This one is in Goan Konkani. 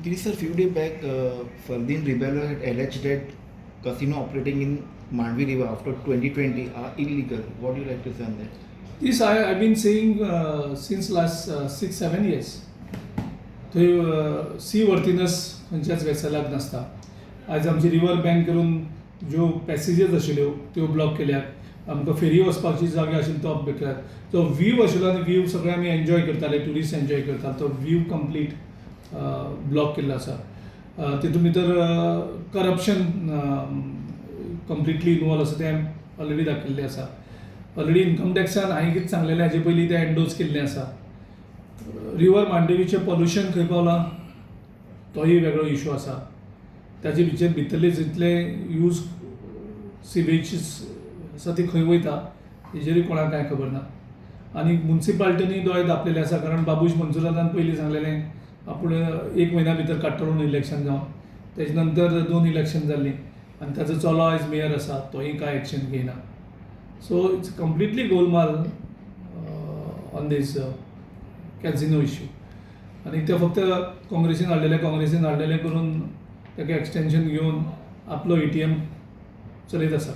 Girish sir, few days back, Ferdin Rebello had alleged that casino operating in Mandvi River after 2020 are illegal. What do you like to say on that? This I been saying since last 6-7 years. थंय सी वर्तीनस खंयच्याच वेसलाक नासता. आयज आमची रिवर बँक करून ज्यो पॅसेजीस आशिल्ल्यो त्यो ब्लॉक केल्यात. आमकां फेरी वचपाची जागा आशिल्ली तो केल्यात. जो व्यू आशिल्लो आनी व्यू सगळे आमी एन्जॉय करताले, ट्युरिस्ट एन्जॉय करताले, तो व्यू कंप्लीट ब्लॉक केल्लो आसा. तितून भितर करप्शन कंप्लिटली इनवॉल्व आसा तें ऑलरेडी दाखयल्लें आसा. ऑलरेडी इन्कम टॅक्सान हांवें कितें सांगलेलें हाजे पयलीं तें एन्डोज केल्लें आसा. रिवर मांडवीचें पॉल्युशन खंय पावलां तोय वेगळो इशू आसा. ताजे भितर भितरले जितले यूज सिवेज आसा ती खंय वयता हेजेरूय कोणाक कांय खबर ना. आनी मुन्सिपाल्टीनी दोळे धांपलेले आसा, कारण बाबूश मोन्सेरातान पयलीं सांगलेलें आपूण एक म्हयन्या भितर काडटलो म्हणून इलेक्शन जावन. तेजे नंतर दोन इलेक्शन जाल्लीं आनी ताजो चलो आयज मेयर आसा, तोय कांय एक्शन घेयना. So it's completely Golmaal on this casino issue. आनी ते फक्त काँग्रेसीन हाडलेले, काँग्रेसीन हाडलेले करून ताका एक्सटेंशन घेवन आपलो एटीएम चलयत आसा.